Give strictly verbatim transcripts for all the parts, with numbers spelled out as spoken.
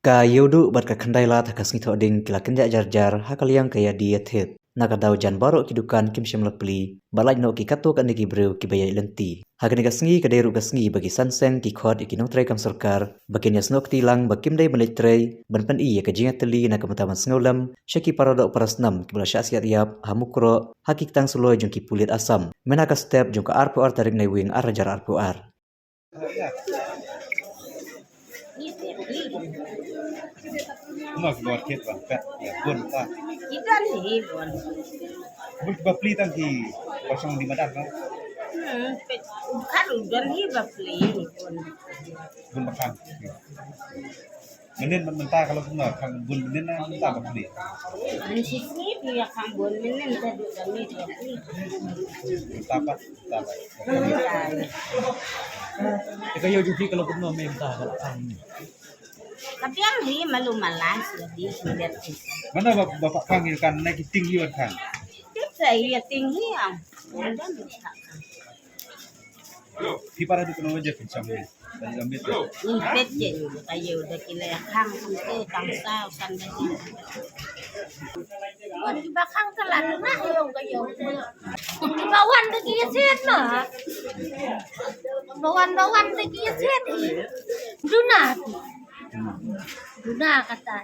Ka Ïewduh bad ka Khyndai Lad ha ka sngi Thohdieng ki la kyndiah jar jar ha ka liang ka ïa die ïa thied. Na ka daw jan baroh ki dukan kim shym la plie, ba lait noh ki katto katne ki briew kiba ïaid lynti. Ha kane ka sngi ka dei ruh ka sngi ba ki san seng ki khot ïa ki nongtrei kam sorkar ba kin ïasnoh kti lang ba kim dei ban leit trei, ban pyni ïa ka jingïatylli na ka bynta ban sngewlem sha ki para doh para snam kiba la shah siat ïap ha Mukroh ha ki ktang suloi jong ki pulit Assam mynha ka step jong ka arphew ar tarik Naiwieng ar hajar arphew ar. Nga ki bor khet ba pet ïa bun ta. Ki don hi bun. Bun ki bapli tang ki kosong di madan ka. Hmm, pet kan don hi bapli bun. Bun bakang. Mynnin mynta ka long kumno, khang bun mynnin na mynta bapli? Mynnin shi sngi phi ïa khang bun mynnin ka dei ka mih bapli. Mynta pat, mynta pat. Mynta. Te ka ïew jong phi ka long kumno mynta ka la khang? Ka biang hi malu malas lagi ki dep ki. Mano ba ba khang ïa kan na ki ting ïa khang? Tip sa ïa ting hi ang. Mynta mynta khang. Phi para du kano je phi cham ni. Tadi kami tu. Ni pet je ka ïew da ki la khang kumte tang saw san da ji. Wan kiba khang ka la duna ïew ka ïew. Kiba wan da ki ïa siat ma. Ba wan ba wan da ki ïa siat hi. Duna. Duna kata.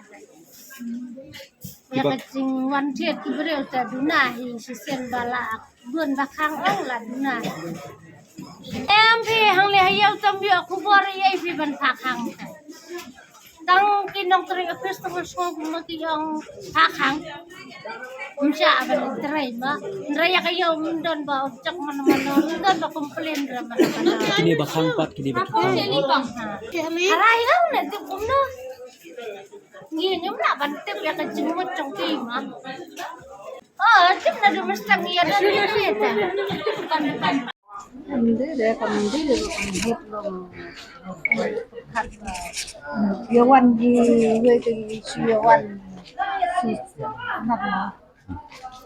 Ïa ka jingwan thied ki briew te duna hi shisien ba la bun ba khang ong la duna. Em phi hangne ha ïew tam ïoh khubor ïa phi ban phah khang. Tang ki nongtrei office tang sngewbha ma ki ong phah khang. Ym shah ban trei ma. Hynrei ïa ka ïew ym don ba objek mano mano, ym don ba complain re mano mano. Kine ba khang pat, kine ba khang. Ha. Hara ïew ne tip kumno. Ngi ngim lah ban tip ïa ka jingmut jong ki ma. Oh, tip na du mestang ïa da ni ni ta. Kam dei de, kam dei de, kam hit long. Ïa wan ji wei te ji ïa wan. Si nat ma.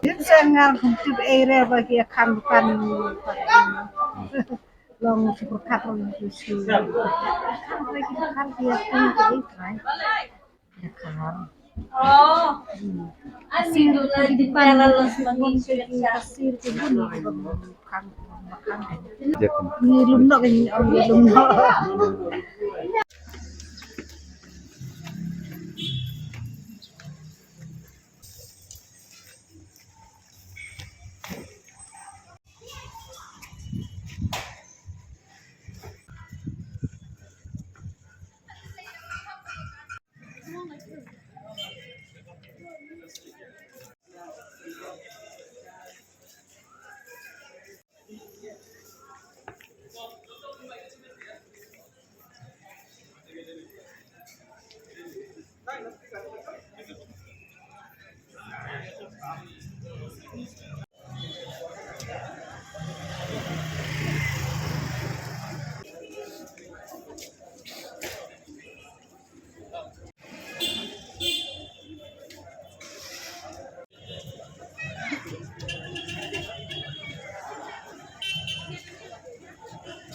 Dim sa ngar kum tip ei re ba ki kham pan. Long si pyrkhat long si si. Kham re ki kham ki ïa ki ei trai. Ïa kham. Oh. Kasir ki di pan la los ma ngi shu ïa kasir ki bun ki bun kham kham. Ni lum nok ni ong ni lum nok.